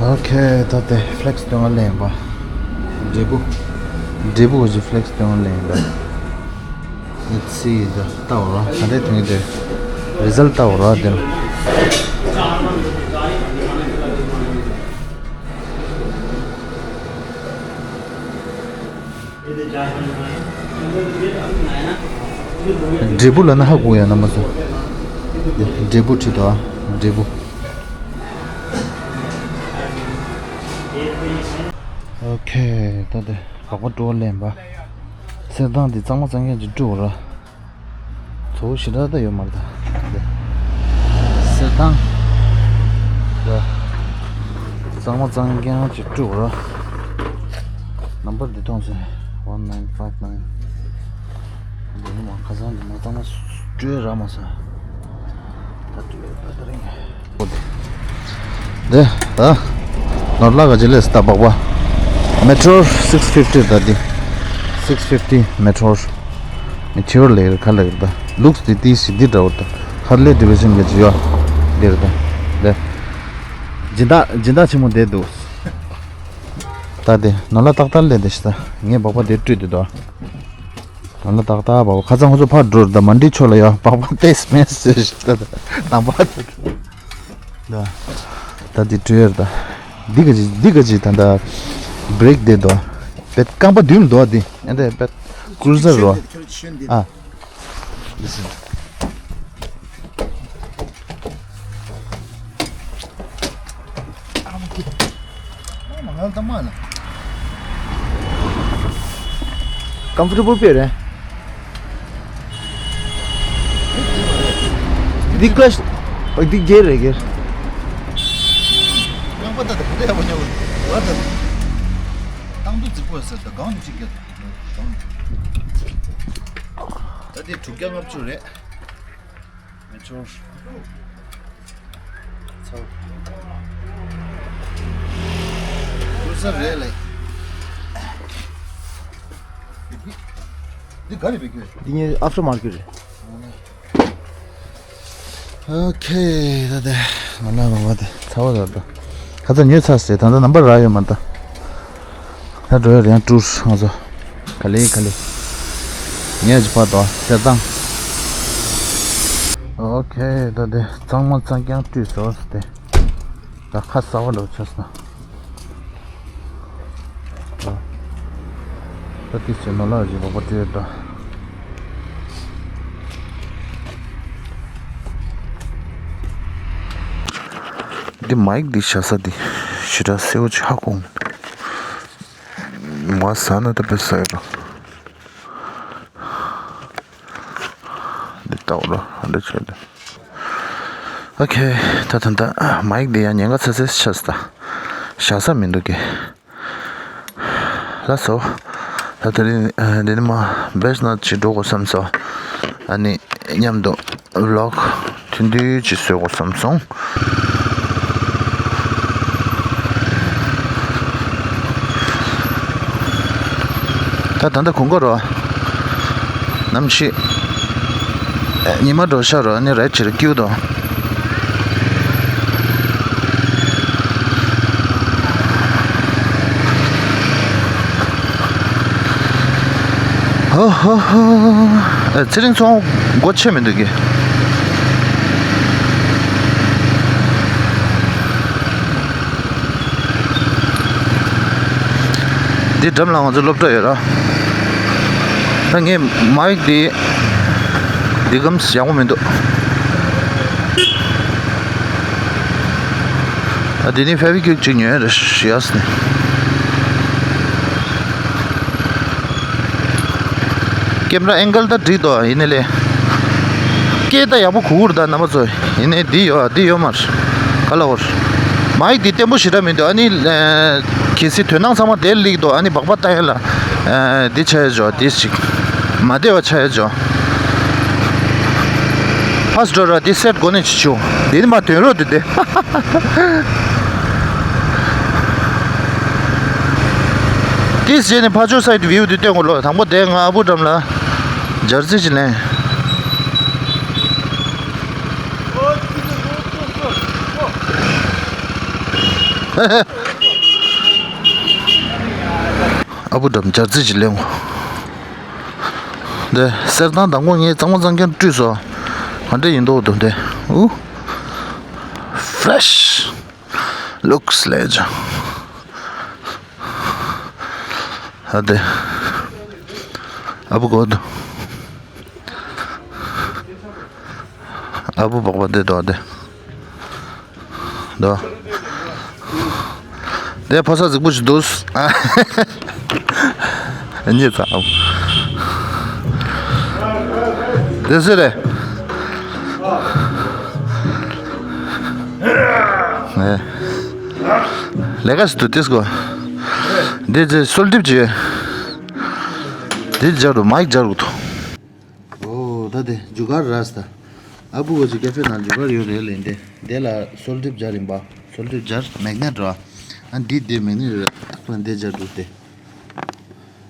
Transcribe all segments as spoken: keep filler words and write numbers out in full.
ཨོ་ཁེ། ད་དེ་ཕི་ལེག་སི་སྟོན་ལེན་པ། འབྲས་བུ། འབྲས་བུ་གི་ཕི་ལེག་སི་སྟོན་ལེན་པ། ལེ་ཊི་སི། ད་ལྟ་བ་ལ་ད་ལྟའི་དོན་དེ་རི་ཛལ་ལྟ་བ་ལ་དེ། འབྲས་བུ་ལབ་ན་ཧ་གོ་ཡ་ན་མ་སོང་། འབྲས་བུ་བྲིས་འདུག་ཨ། འབྲས་བུ། ཨོ་ཁེ། ད་དེ་སྦག་སྦག་སྤྲོ་བ་ལེན་པ། གསེར་ཐང་འདི་གཙང་མ་གཙང་རྐྱང་ཅིག་སྤྲོ་ར། ཚོ་བོ་ཞེ་དྲག་ད་ཡོད་མ་རེད་ད། གསེར་ཐང་། ད། གཙང་མ་གཙང་རྐྱང་ཅིག་སྤྲོ་ར། ནམ་བར་འདི་མཐོང་ཟེར། one nine five nine། འདི་ནི་མ་ཁ་སང་འདི་མ་གཙང་མ་སྤྲོས་ར་མ་ས། ད་སྤྲོས་ད་ད་རིང་། དེ་ད་ནོར་ལག་ག་ཅི་ལས་ད་སྦག་སྦག Meteor six fifty། ད་འདི་six fifty Meteor། Meteor ལབ་ཀྱི་རེད། ག་ལབ་ཀྱི་རེད་ད། ལུགས་འདི་ཏིས་ཞིག་འདི་འདྲ་བོ་ད། ཧར་ལེ་ཌེ་བི་ཤན་གྱི་ཇི་ཡོ་འདི་རེད་ད། དེ་སྦྱིན་བདག་སྦྱིན་བདག་ཆེན་མོ་བསྡད་འདུག་ད་དེ་ནོར་ལག་ཏག་ཏག་ལས་དེ་ཞིག་ད། ངས་སྦག་སྦག་དེ་སྤྲོས་དེ་འདུག་ནོར་ལག་ཏག་ཏག་སྦག་སྦག་ཁ་སང་ཁོ་ཚོ་ཕར་འགྲོ་རེད་ད། མ་འགྲིག་ཆོག་ལ་ཡ་སྦག་སྦག་ཏེས་མེད་ཟེར་ཞིག་ད། དང་པ། ད་ད་འདི་སྤྲོས་ཡོད་ད། འདི་ག་ཅི་འདི་ག་ཅི་ད་ད། བྷི་རེག་དེ་འདུག་ཨ། བེད་རྐང་པ་མདུན་འདུག་ཨ། འདི་ཨ་འདི་བེད་ཀུ་རུ་ཛར་རོ། ཨ། འདི་སེ། ཀམ་ཕོར་ཊེ་བལ་དཔེ་རེད། འདི་ཀ་ཤ། འདི་སྒེར་རེད་སྒེར། རྐང་པ་ད་ད་ག་འདྲ་ཡག་པོ་ཉོ་གི་རེད། ད་ད་བཏང་དུས་རྫིག་པོ་ཟེར་ད་གང་ནས་ཅིག་སྒེར་གང་། ད་དེ་དྲུག་བརྒྱ་ལྔ་བཅུ་རེད། མེ་ཆོར། ཚ། ཀུ་རུ་ཛར་རེད་ལེ། འདི་ག་རེ་བེད་ཀྱི་རེད། འདི་ངའི་ཨབ་ཊར་མར་ཀེཊ་རེད། ཨོ་ཁེ། ད་དེ་ང་ལ་རོ་བ་དེ་ཚ་བ་ར་ད། ཁ་ཚ་ཉོས་ཚར་སེ། ད་ལྟ་ནམ་བར་རག་ཡོད་མ་ད། ད་འགྲོ་ཡ་རེད་ཡང་ཀྲུར་ང་ཚོ། ག་ལེ་ག་ལེ། ངས་ཅི་ཕ་དོ་གསེར་ཐང་། ཨོ་ཁེ། ད་དེ་གཙང་མ་གཙང་རྐྱང་བཀྲུས་སོང་སྟེ། ད་ཁ་གསར་པ་འདྲ་བོ་ཆགས་སོང་། ད་དེ་ཚེ་ནོར་ལག་ཅིག་རོགས་པ་སྤྲད་ད། འདི་མའིག་འདི་བཞག་ས་འདི་ཞེ་དྲག་གསལ་པོ་ཅིག་ཧ་གོ་མི་འདུག་མ་ཟ་ན་ད་དཔེ་ཟ་ཡོད་ར། འདི་ལྟ་བུ་ར་འདི་བྱས་ཏེ། ཨོ་ཁེ། ད་ད་ད་མའིག་འདི་ཡང་ཉེན་ཁ་ཚ་ཚ་ཆགས་སོང་ད། བཞག་ས་མི་འདུག་གི། ལགས་སོ། ད་དེ་རིང་འདི་ནི་མ་བེས་ནད་ཅིག་འགྲོ་དགོས་བསམ་སོང་། ཨ་ནི་མཉམ་དུ་ཝི་ལོག་ཐུང་ཐུང་ཅིག་བཟོ་དགོས་བསམ་སོང་། ད་ད་ལྟ་གོང་གོ་རོ། ནམ་ཕྱེད། ཉི་མ་འགྲོ་ཤག་རོ། ཨ་ནི་རེད་ཅེར་ཀིའུ་དོ། ཧོ་ཧོ་ཧོ། ཨ་ཚེ་རིང་ཚོང་སྒོ་ཕྱེ་མི་འདུག་གི། འདི་འགྲམ་ལ་ང་ཚོ་སློབ་གྲྭ་ཡོད་ར། ད་ངས་མའིག་འདི། འདི་གམ་ཡག་པོ་མི་འདུག་ཨ་འདི་ནི་ཕེ་བི་ཀུའིག་ཅིག་ཉོས་རེད་ཤི་ཡ་སི་ནི། ཀེམ་ར་ཨེང་གལ་ད་འགྲིག་འདུག་ཡིན་ནའི་ལས། སྐད་ད་ཡག་པོ་གོ་གི་རེད་ད་རྣམ་པ་ཚོ། ཡིན་ནའི་འདི་ཡོད་འདི་ཡོད་མ་རེད། ག་ལ་འོར། མའིག་འདི་བརྟན་པོ་ཞེ་དྲག་མི་འདུག་ཨ་ནི། གལ་སྲིད་དོན་དག་ཚང་མ་དེར་སླེབས་འདུག་ཨ་ནི་སྦག་སྦག་བཏང་ཡ་ལ། འདི་ཆ་ཡ་འཇོག་འདི་ཞིག་མ་བདེ་བ་ཆ་ཡ་འཇོག་ཕར་འགྲོ་ར་འདི་སེད་སྒོ་ནས་བྱེད་ཆོག་འདི་ནི་མ་དོན་རོགས་འདི་དེ། ཏིས་རྗེས་ནས་ཕ་ཆོས་སའི་ཝིའུ་འདི་སྟོན་དགོས་ལོ། དང་པོ་དེ་ང་ཨ་བུ་འགྲམ་ལ་འབྱར་རྩི་ཞིག་ལེན། ཨ་བུ་འགྲམ་སྦྱར་རྩི་ཅིག་ལེན་གོ། འདི་གསེར་ཐང་དང་པོ་ངས་གཙང་མ་གཙང་རྐྱང་བཀྲུས་སོ། ག་འདྲ་ཡིན་མདོག་འདུག་འདི། ཨུ། Fresh. Looks legend. ཨ་དེ། ཨ་བུ་གོ་འདུག་ཨ་བུ་བག་པ་དེ་དོ་དེ། དོ། དེ་ཕོ་གསར་རྫིག་པོ་ཞིག་འདུག་ཨ། གཉིད་ཚ། དེ་སུ་རེད། ཨེ། ལས་ཀ་ཞིག་འདུག་དེ་སྐོ། འདི་ཚེ་སོལ་ཏིབ་བྱོས། འདི་སྦྱར་རུ་མའིག་སྦྱར་རུ་ཐོ། ཨོ་ད་དེ་ཇུ་གར་ར་སྟ། ཨ་བུ་གོ་ཅི་ཀེ་ཧྥེ་ནང་ཇུ་གར་ཡོད་རེད་ལེ་འདི། དེ་ལ་སོལ་ཏིབ་སྦྱར་ཡིན་པ། སོལ་ཏིབ་སྦྱར་མེག་ནེཊ་ར། ཨ་འདི་དེ་མེག་ནེཊ་ར། ཨ་འདི་སྦྱར་འདུག་དེ།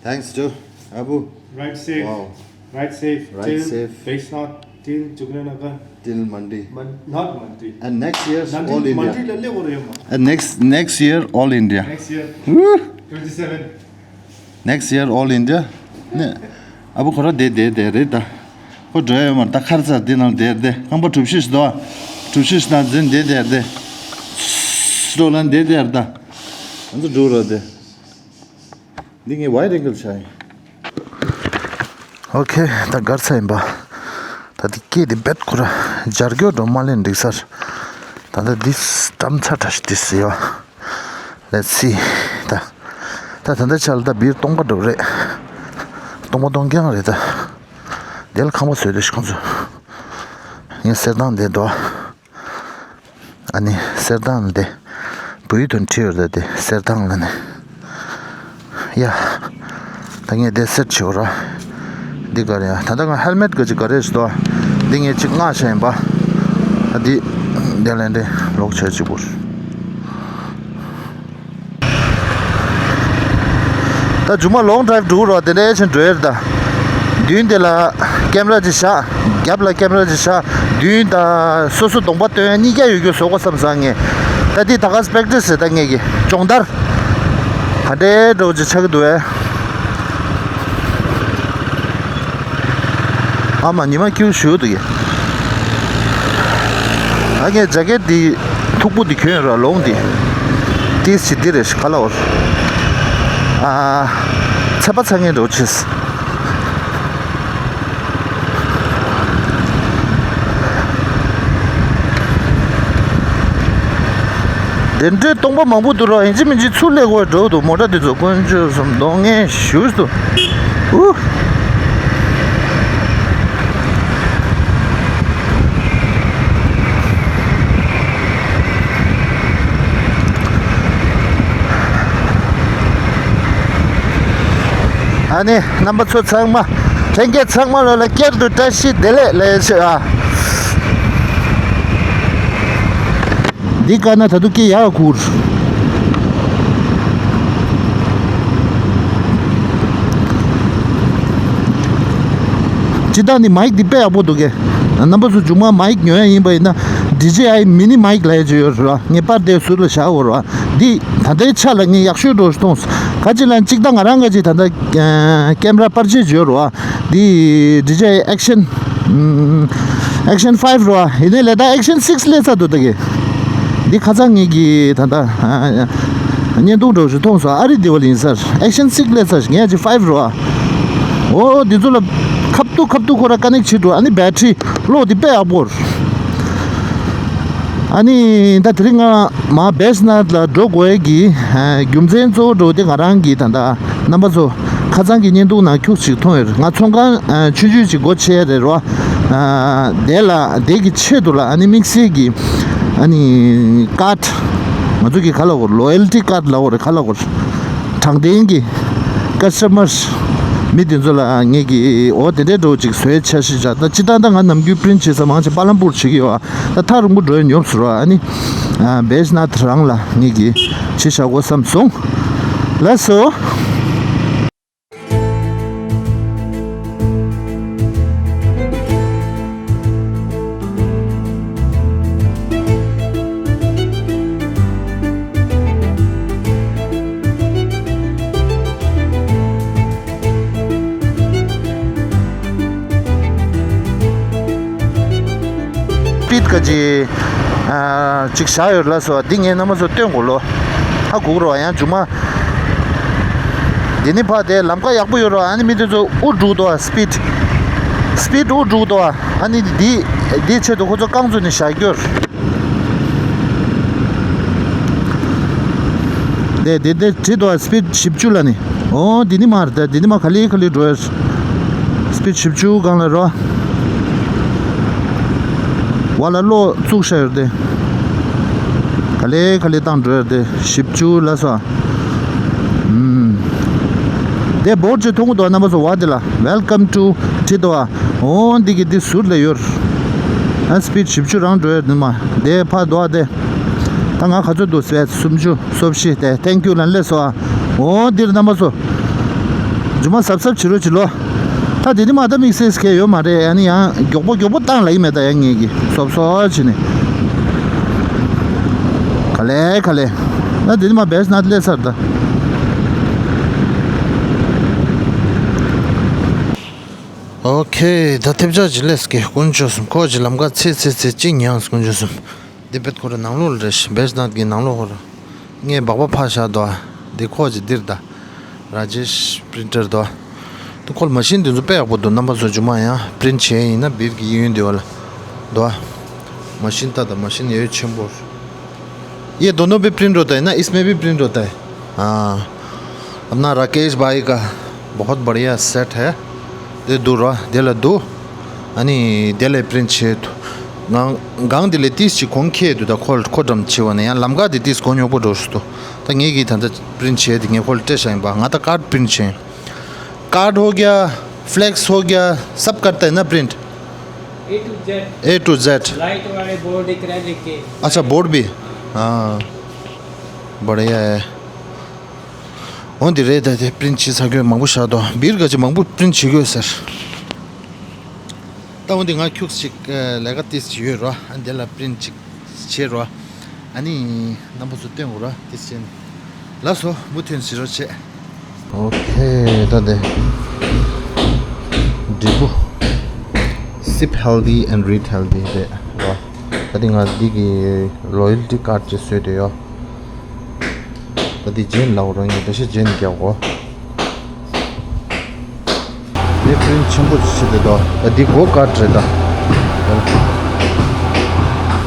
Thanks, Joe. Abu. Ride safe. Wow. Ride safe. Ride till safe. Base North, till Jugre Nagar. Till Mandi. Man-, not Mandi. And next year, Nandi, all India. Mandi la le wo re ma. And next, next year, all India. Next year. Woo! Twenty-seven. Next year, all India. ནས། ཨ་བུ་ཁོ་ར་དེ་དེ་དེ་རེད་ད། ཁོ་འགྲོ་ཡ་ཡོད་མ་རེད་ད། ཁར་ཚ་དེ་ནང་དེ་དེ་རྐང་པ་གྲུ་བཞི་ཞིག་འདུག་ཨ། གྲུ་བཞི་ཞིག་ནང་འཛིན་དེ་དེ་དེ། སྲོ་ལན་དེ་དེ་རེད་ད། ང་ཚོ་འགྲོ་ར་དེ། འདི་ངའི་ཝའི་རེང་གལ་ཆ་ཡིན། ཨོ་ཁེ། ད་སྒར་ཚ་ཡིན་པ། ད་འདི་སྐད་འདི་རྦད་ཁོ་ར་སྦྱར་སྐྱོ་འགྲོ་མ་ལེན་འགྲིག་སར། ད་ད་འདི་སྐྲམ་ཚ་དྲ་ཞིག་འདི་སི་ཡོ། Let's see. ད་ད་ད་ད་ཆ་ལ་ད་བིར་སྟོང་པ་འགྲོ་རེད། སྟོང་པ་སྟོང་རྐྱང་རེད་ད། འདི་ལ་ཁང་པ་བཟོས་འདུག་ཤི་ཁོང་ཚོ། ངས་གསེར་ཐང་འདི་འདུག་ཨ་ནི་གསེར་ཐང་འདི་བོད་ཡིག་དང་བྲིས་ཡོད་རེད་དེ། གསེར་ཐང་ལ་ནི། ཡ། ད་ངས་འདི་གསེར་བྱེད་འོ་ར། འདི་ག་རེ་ཡ། ད་ལྟ་ང་ཧེལ་མེད་ག་ཅིག་ག་རེ་ཞིག་འདུག་འདི་ངས་ཅིག་མངགས་བྱས་ཡིན་པ། ཨ་འདི། འདི་ལན་འདི་ལོག་བྱས་ཅིག་བུར། ད་མཇུག་མ་ལོང་ཌ་རའིབ་འགྲོ་རོགས་དེ་འདྲའི་ཆེན་འགྲོ་ཡར་ད། མདུན་དེ་ལ་ཀེམ་ར་ཅིག་བཞག་རྒྱབ་ལ་ཀེམ་ར་ཅིག་བཞག་མདུན་ད་སོ་སོ་གདོང་པ་སྟོན་ཡ་གཉིས་ཀ་ཡོད་རྒྱུ་བཟོ་དགོས་བསམ་བསམ་ངས། ད་འདི་ད་ག་སི་པེག་ཊི་སི་ད་ངས་ཀྱི་སྦྱོང་བརྡར། ག་འདྲའི་འགྲོ་ཅིག་ཆགས་ཀྱི་འདུག་བས། ཨ་མ་ཉི་མ་ཁྱིའུ་ཞུ་འདུག་གི། ཨ་ངས་ཇ་ཀེ་ཊི་འདི་མཐུག་པོ་འདི་གྱོན་ཡོད་ར་ལོང་འདི། ཏིས་ཅི་འདི་རེད་ཤི་ཁ་ལ་འོར། ཨ། ཚད་པ་ཚ་ངན་འགྲོ་ཆེས། དེ་འདྲའི་སྟོང་པ་མང་པོ་འདུག་ར། ཡིན་གཅིག་མིན་གཅིག་ཚུར་སླེབས་དགོས་འགྲོ་འདུག་མོ་ཊ་འདི་ཚོ་དཀོན་མཆོག་གསུམ་གདོང་ངན་ཞུས་འདུག་ཨུ། ཨ་ནི་རྣམ་པ་ཚོ་ཚང་མ། ལྷན་རྒྱས་ཚང་མ་ལ་ལ་བསྐྱར་དུ་བཀྲ་ཤིས་བདེ་ལེགས་ལབ་ཡ་ཆེ་ཨ། འདི་བཀག་ན་ད་དུང་སྐད་ཡག་འཁུར། སྤྱིར་བཏང་ནི་མའིག་འདི་དཔེ་ཡག་པོ་འདུག་གས། རྣམ་པ་ཚོ་མཇུག་མ་མའིག་ཉོ་ཡ་ཡིན་པ་ཡིན་ན། ཌི་ཇེ་ཨའི་མི་ནི་མའིག་ལབ་ཡ་ཅིག་ཡོད་རེད་བ། ངས་པར་དེ་ཟུར་ལ་བཞག་ཡོད་རེད་བ། འདི་ད་ལྟའི་ཆ་ལ་ངས་ཡག་ཤོས་འགྲོ་མཐོང་སོང་། ག་ཅི་ལ་གཅིག་ད་ང་རང་ག་ཅིག་ད་ལྟ་ཀེམ་ར་པར་ཆས་ཅིག་ཡོད་རེད་བ། འདི་ཌི་ཇེ་ཨའི་ཨེག་ཤན། ཨེག་ཤན་ཕའིབ་རེད་བ། ཡིན་ནའི་ལས་ད་ཨེག་ཤན་སིགས་སླེབས་ཚར་འདུག་ད་གི། འདི་ཁ་སང་ངེད་ཀྱི་ད་ལྟ་བརྙན་ཐུང་འདྲ་བོ་ཞིག་མཐོང་སོང་། ཨ་རི་དེ་བ་ལ་ཡིན་ས་རེད། ཨེག་ཤན་སིགས་སླེབས་ཚར་ཞིག་ངས་ཅིག་ཕའིབ་རེད་བ། འོ་འདི་ཚོ་ལ་ཁ་ཐུག་ཁ་ཐུག་ཁོ་ར་ཀ་ནེག་བྱེད་འགྲོ། ཨ་ནི་བེ་ཊི་རི་གློག་འདི་དཔེ་ཡག་པོ་རེད། ཨ་ནི་ད་དེ་རིང་ང་མ་བེ་སི་ནཱཐ་ལ་འགྲོ་དགོས་ཀྱི་རྒྱུ་མཚན་གཙོ་བོ་འགྲོ་དེ་ང་རང་གི་ད་ལྟ་རྣམ་པ་ཚོ་ཁ་སང་གི་བརྙན་ཐུང་ནང་ཁྱུག་ཅིག་མཐོང་ཡོད་རེད། ང་ཚོང་ཁང་ཆུང་ཆུང་ཅིག་སྒོ་ཕྱེ་རེད་རོ། དེ་ལ་དེ་གི་ཆེད་དུ་ལ་ཨ་ནི་དམིགས་བསལ་གྱི་ཨ་ནི་ཀཌ་ང་ཚོ་གི་ག་ལ་གོ་ལོ་ཡལ་ཊི་ཀཌ་ལ་གོ་རེད། ག་ལ་གོ་རེད། དྲང་བདེན་གྱི་ཀ་སི་ཊ་མར་མི་དེ་ཚོ་ལ་ངེད་ཀྱི་འོ་དེ་འདྲའི་འགྲོ་ཅིག་བཟོའི་འཆར་གཞི་བཞག་ད་སྤྱིར་བཏང་ད་ང་ནམ་རྒྱུན་པི་རིན་ཊི་བྱེད་ས་མང་ཆེ་པ་ལམ་པུར་བྱེད་ཀྱི་ཡོད་ཨ། ད་ཐག་རིང་པོ་འགྲོ་ཡ་ཉོབ་སོང་ར། ཨ་ནི་བེ་སི་ནཱཐ་རང་ལ་ངེད་ཀྱི་བྱེད་བཞག་གོ་བསམ་སོང་། ལགས་སོ། ཀ་ཅིག་ཨ་ཅིག་བཞག་ཡོད་ལ་སོ། འདི་ངས་རྣམ་པ་ཚོ་སྟོན་དགོས་ལོ། ཧ་གོ་རོགས། ཡང་མཇུག་མ། འདི་ནི་ཕ་དེ་ལམ་ཁ་ཡག་པོ་ཡོད་རོགས། ཨ་ནི་མི་དེ་ཚོ་དབུ་འགྲུག་དོ། སི་པིཌ། སི་པིཌ་དབུ་འགྲུག་དོ། ཨ་ནི་འདི་འདི་ཆེད་དུ་ཁོ་ཚོ་རྐང་བཙུགས་ནས་བཞག་རྒྱུར། དེ་དེ་དེ་བྲིས་འདུག་སི་པིཌ་བཞི་བཅུ་ལ་ནི། ཨོ་འདི་ནི་མར་དེ་འདི་ནི་མ་ག་ལེ་ག་ལེ་འགྲོ་ཡ། སི་པིཌ་བཞི་བཅུ་སྒང་ལ་རོ། བ་ལ་གློག་བཙུགས་ཤ་ཡོད་དེ། ག་ལེ་ག་ལེ་བཏང་འགྲོ་ཡ་དེ་བཞི་བཅུ་ལ་སོ། ཨུམ། དེ་བོར་ཅིག་མཐོང་གི་འདུག་རྣམ་པ་ཚོ། བ་དེ་ལ་Welcome to Titwa། ཨོ་འདི་གི་འདི་ཟུར་ལ་ཡོད། ཨ་སི་པིཌ་བཞི་བཅུ་རང་འགྲོ་ཡ་འདི་མ་དེ་ཕ་འདུག་དེ། ད་ང་ག་ཚོད་འདུག་སྤེ་སུམ་ཅུ་སོ་བཞི་དེ་thank you ལན་ལས་སོ། ཨོ་འདིར་རྣམ་པ་ཚོ། ཇུ་མ་གཟབ་གཟབ་བྱེད་རོགས་བྱེད་ལོ། ད་དེ་ནི་མ་ད་དམིགས་བསལ་གལ་ཡོད་མ་རེད། ཨ་ནི་ཡང་མགྱོགས་པོ་མགྱོགས་པོ་བཏང་ལ་ཡིན་མེད། ད་ཡང་ངེད་ཀྱི་སོབ་སོབ་བྱེད་ནི། ག་ལེ་ག་ལེ། ད་དེ་ནི་མ་བེས་ནད་ལས་ཚར་ད། ཨོ་ཁེ། ད་ཐེབས་ཆག་ཅིག་ལས་ཀྱི་དཀོན་མཆོག་གསུམ། ཁོ་ཅིག་ལམ་ཁ་ཚེ་ཚེ་ཚེ་གཅིག་ཉངས་དཀོན་མཆོག་གསུམ། འདི་བེད་ཁོ་ར་ནང་ལོགས་ལ་རེད། བེས་ནད་ཀྱི་ནང་ལོགས་ཁོ་ར། ངས་སྦག་སྦག་ཕར་བཞག་དོ། འདི་ཁོ་ཅིག་འདིར་ད། ར་ཇེཤ་པི་རིན་ཊར་དོ། ད་ཁོ་ལ་མ་ཤིན་འདི་ཚོ་དཔེ་ཡག་པོ་འདུག་རྣམ་པ་ཚོ་ཇུ་མ་ཡང་པི་རིན་ཊ་བྱས་ཡིན་ན་བིར་གྱི་གཡས་གཡོན་འདི་བ་ལ་དོ། མ་ཤིན་ད་ད་མ་ཤིན་ཡོད་ཆེན་པོ། ये दोनों भी प्रिंट होता है ना, इसमें भी प्रिंट होता है। हाँ, अपना राकेश भाई का बहुत बढ़िया सेट है। དེ་འདུག་ར་དེ་ལ་འདུག་ཨ་ནི་དེ་ལ་པི་རིན་ཊ་བྱེད་འདུག་གང་གང་དེ་ལས་ཏིས་ཅིག་གོང་ཁེལ་འདུག་ད་ཁོ་ཁོ་འགྲམ་ཆེ་བ་ནས་ཡང་ལམ་ཁ་དེ་ཏིས་གོ་ཉོག་པོ་འགྲོ་སུ་འདུག་ད་ངེད་ཀྱིས་ད་ལྟ་པི་རིན་ཊ་བྱས་དེ་ངས་ཁོ་ལ་སྤྲད་བཞག་ཡིན་པ། ང་ད་ཀར་པི་རིན་ཊ་བྱས་ཡིན། कार्ड हो गया, फ्लेक्स हो गया, सब करता है ना print. A to Z. A to Z. Light वाले बोर्ड दिख रहे हैं, लिख के। अच्छा, बोर्ड भी। हाँ, बढ़िया है। འོ་འདི་རེད། ད་དེ་པི་རིན་ཊ་བྱེད་ས་ཁྱོན་མང་པོ་བཞག་འདུག་བིར་ག་ཅིག་མང་པོ་པི་རིན་ཊ་བྱེད་དགོས་ཟེར། ད་འོ་འདི་ང་ཁྱུག་ཅིག་ལས་ཀ་ཏིས་ཅིག་ཡོད་རོ། ཨ་འདི་ལ་པི་རིན་ཊ་ཅིག་བྱེད་རོ། ཨ་ནི་རྣམ་པ་ཚོ་སྟོན་དགོས་རོ། ཏིས་ཅན། ལགས་སོ། མུ་མཐུད་བྱེད་རོགས་བྱེད། ཨོ་ཁེ། ད་དེ་འབྲས་བུ། Sip healthy and read healthy རེད་རོ། ད་དེ་ང་འདི་གི་ལོ་ཡལ་ཊི་ཀར་ཌི་ཅིག་བཟོས་བསྡད་ཡོད། ད་འདི་ཇེན་ལའོ་རང་ཡིན། འདི་ཤི་ཇེན་རྒྱག་གོ། འདི་པི་རིན་ཊ་ཆེན་པོ་ཞིག་བྱེད་དེ་འདུག་ད་འདི་གོ་ཀར་ཌི་རེད་ད།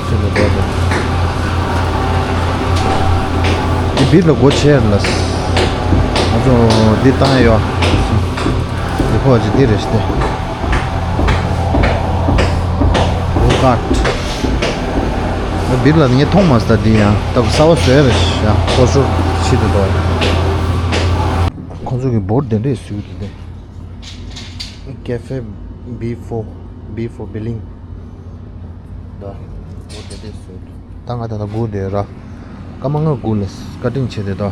ཆེད་དུ་འདུག་ད། འདི་བིར་ལ་སྒོ་ཕྱེ་ལ། ང་ཚོ་འདི་བཏང་ཡོད། འདི་ཁོ་ཅི་འདི་རེད་ཤི་སྟེ། གོ་ཀར་ཌི། བིར་ལ་ངས་མཐོང་མ་སོང་ད། འདི་ཡང་ད་གསར་པ་བཟོས་རེད་ཤག་ཁོ་ཚོ་ཆེད་དུ་འདུག་ཁོ་ཚོ་གི་འབོར་དེ་འདྲས་བཟོས་འདུག་སྟེ། Cafe B four, B four billing. ད་འོ་དེ་དེ་སུ། ད་ང་ད་ལྟ་སྒུག་བསྡད་ར། སྐར་མ་ལྔ་སྒུག་ལས་ཀ་ཊིང་བྱེད་དེ་ད།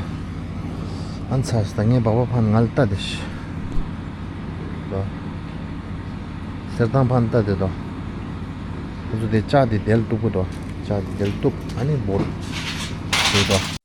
ཨན་ཚ་ད་ངས་སྦག་སྦག་ཕན་ང་ལ་ལྟ་དེ་ཤི། ད། སེར་ཐང་ཕན་ལྟ་དེ་ད། ཁོ་ཚོ་དེ་ལྕགས་དེ་དལ་གཏུབ་གོ་ད། ལྕགས་དེ་དལ་གཏུབ་ཨ་ནི་འབོར། དེ་ད།